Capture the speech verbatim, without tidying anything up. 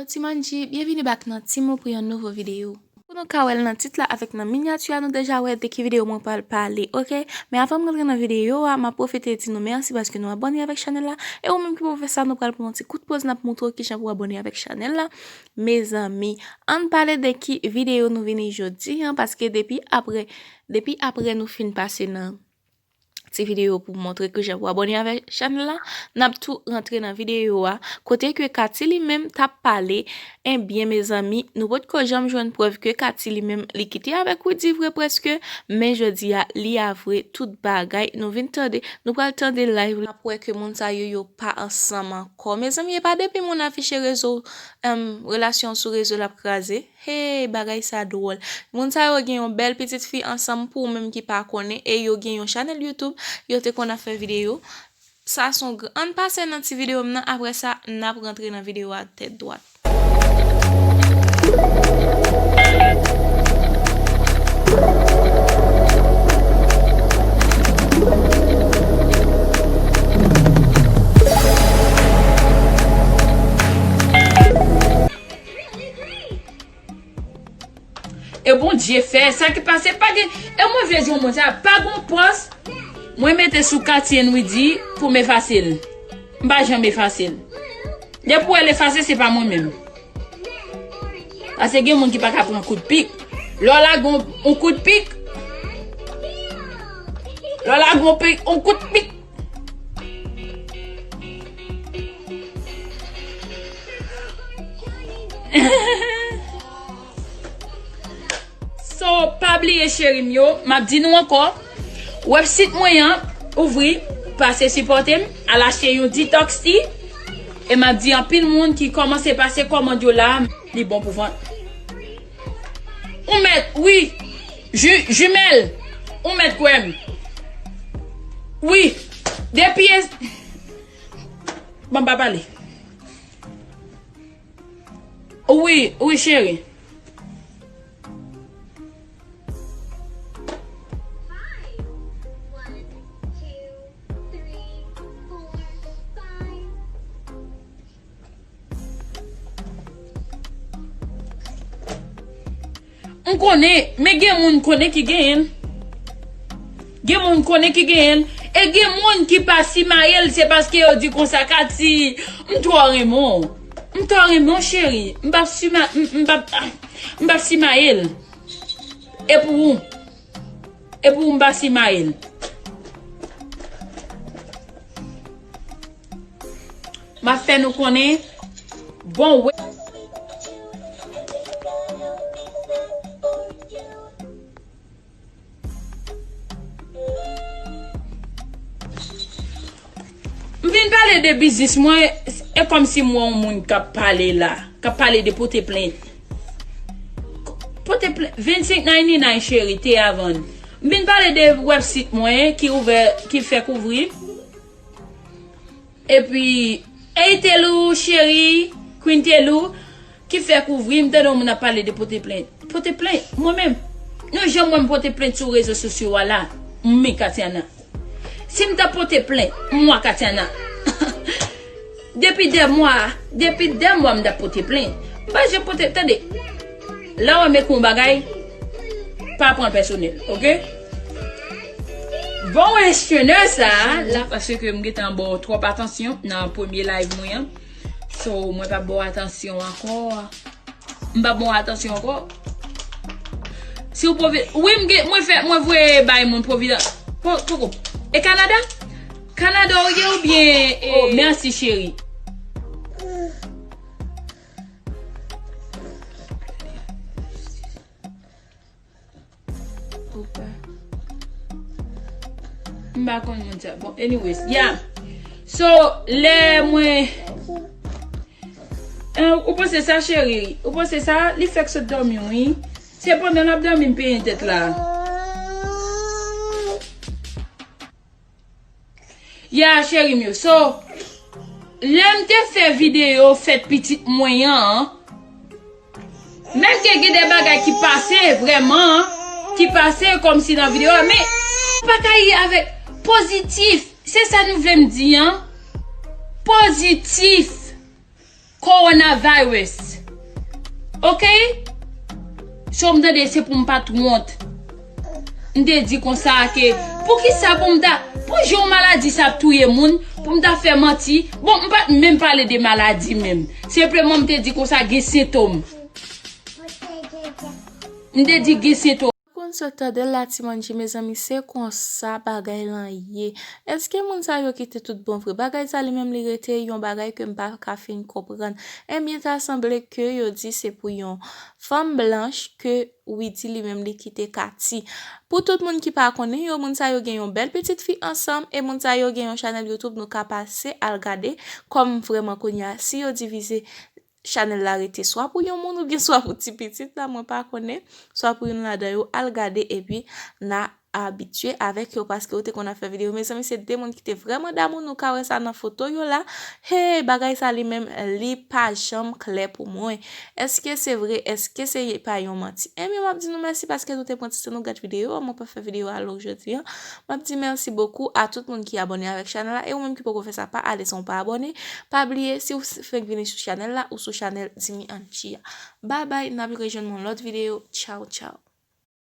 Ti Manji, byenvini back nan Timo pou yon nouvo videyo. Pou nou ka wè l nan tit la avèk nan minyati a, nou deja wè de ki videyo mwen pral pale, oke? Men avan m rantre nan videyo a, m ap pwofite di nou mèsi paske nou abòne avèk chanèl la. E ou menm ki poko fè sa, nou pral pran yon ti kout poz, n ap montre w kijan pou abòne avèk chanèl la. Mezanmi, ann pale de ki videyo nou vini jodi a, paske depi apre, depi apre nou fin pase nan ti videyo pou montre kijan pou abòne avèk chanèl la, n ap tou rantre nan videyo a, kote ke Katy li menm t ap pale. Ebyen, mezanmi, nou potko janm jwenn prèv ke Katy li menm li kite avèk Widy vre prèske, men jodi a, li avwe tout bagay. Nou vin tande, nou pral tande live la, n ap wè ke moun sa yo, yo pa ansanm ankò. Mezanmi, e pa depi moun afiche rezo, em, relasyon sou rezo l ap kraze. Hey, bagay sa dwòl. Moun sa yo gen yon bèl pitit fi ansanm pou ou menm ki pa konnen, e yo gen yon chanèl YouTube, yo te konn ap fè videyo. Sa se yon gr-, ann pase nan ti videyo m nan, apre sa, n ap rantre nan videyo a tèt dwat. E Bondye fè, sa ki pase, pa gen, e mwen vle di yon moun sa, pa gon pòs mwen mete sou Katy and Widy pou m efase l. M pa janm efase l. Depi w wè l efase, se pa mwen menm. Paske gen moun ki pa ka pran kout pik. Lè w lage yon, yon kout pik, lè w lage yon pik, yon kout pik. So, pa bliye cheri m yo, m ap di nou ankò, website mwen an ouvri, pase sipòte m, al achte yon detox tea, e m ap di anpil moun ki kòmanse pase kòmand yo la, li bon pou vant. Ou mèt, wi, ju-, jimèl, ou mèt kwè m. Wi, depi es-, bon, m pa pale. Wi, wi, cheri. M konnen, men gen moun konnen ki genyen l. Gen moun konnen ki genyen l. E gen moun ki pa simaye l, se paske yo di konsa, Katy, m twò renmen w. M twò renmen w, cheri. M p ap sima-, m, m p ap, ah, m p ap simaye l. E pou ou. E pou ou m pa simaye l. M ap fè nou konnen, bon, wè. M vin pale de biznis mwen, e kòmsi m wè yon moun k ap pale la, k ap pale de pote plent. Pote plent, twenty-six ninety-nine cheri, te avan. M vin pale de website mwen ki ouvè, ki fèk ouvri. Epi, Ey Telou, cheri, Queen Telou, ki fèk ouvri, m tande yon moun ap pale de pote plent. Pote plent, mwen menm, nou janm wè m pote plent sou rezo sosyo a la, m, Katiana. Si m ta pote plent, mwa Katiana. Depi de mwa, depi de mwa m t ap pote plent. M pa janm pote, tande. Lè w wè m ekri yon bagay, pa pran l pèsonèl, oke? Bon, enstrenè sa a, la, paske m gentan ba w twòp atansyon nan premye live mwen an. So, mwen p ap ba w atansyon ankò. M p ap ba w atansyon ankò. Si w Provi-, wi, m gen, mwen fè, mwen voye bay moun Providence. Po-, poko. E Kanada? Kanada w ye oubyen, e, oh, mèsi, cheri. Opa. M pa konn moun sa. Bon, anyways, yeah. So, lè mwen, eh, ou panse sa, cheri? Ou panse sa? Li fèk sot dòmi, wi. Se pandan l ap dòmi, m penyen tèt la. Ya, cheri m yo. So, lè m te fè videyo fèt pitit mwen an, menm ke gen de bagay ki pase vrèman, ki pase kòmsi nan videyo a, men pa ka ye avèk pozitif. Se sa nou vle m di an. Pozitif. Coronavirus. Ok? So m tande se pou m pa t wont. M te di konsa ke, poukisa pou m ta, pou jan yon maladi sa ap touye moun, pou m ta fè manti? Bon, m pa t menm pale de maladi menm. Senpleman m te di konsa gen sentòm. M te di gen sentòm. Konn sot tande l la, Ti Mandji, mezanmi, se konsa bagay lan ye. Èske moun sa yo kite tout bon vre? Bagay sa li menm li rete yon bagay ke m pa ka fin konprann. Ebyen, ta sanble ke yo di se pou yon fanm blanch ke Widy li menm li kite Katy. Pou tout moun ki pa konnen yo, moun sa yo gen yon bèl pitit fi ansanm e moun sa yo gen yon chanèl YouTube, nou ka pase al gade kòm vrèman kounye a si yo divize chanèl la rete swa pou yon moun oubyen swa pou ti pitit la, mwen pa konnen, swa pou youn ladan yo, al gade epi n a abitye avèk yo paske yo te konn ap fè videyo. Mezanmi, se de moun ki te vrèman damou, nou ka wè sa nan foto yo la. Hey, bagay sa li menm li pa janm klè pou mwen. Èske se vre? Èske se pa yon manti? Ebyen, m ap di nou mèsi paske nou te pran ti tan nou gad videyo an. Mwen pa fè videyo a long jodi an. M ap di mèsi bokou a tout moun ki abòne avèk chanèl la e ou menm ki poko fè sa, pa ale san w pa abòne. Pa bliye, si w fenk vini sou chanèl la, ou sou chanèl Timi Anchi a. Babay, n ap rejwenn yon lòt videyo. Tchaw, tchaw.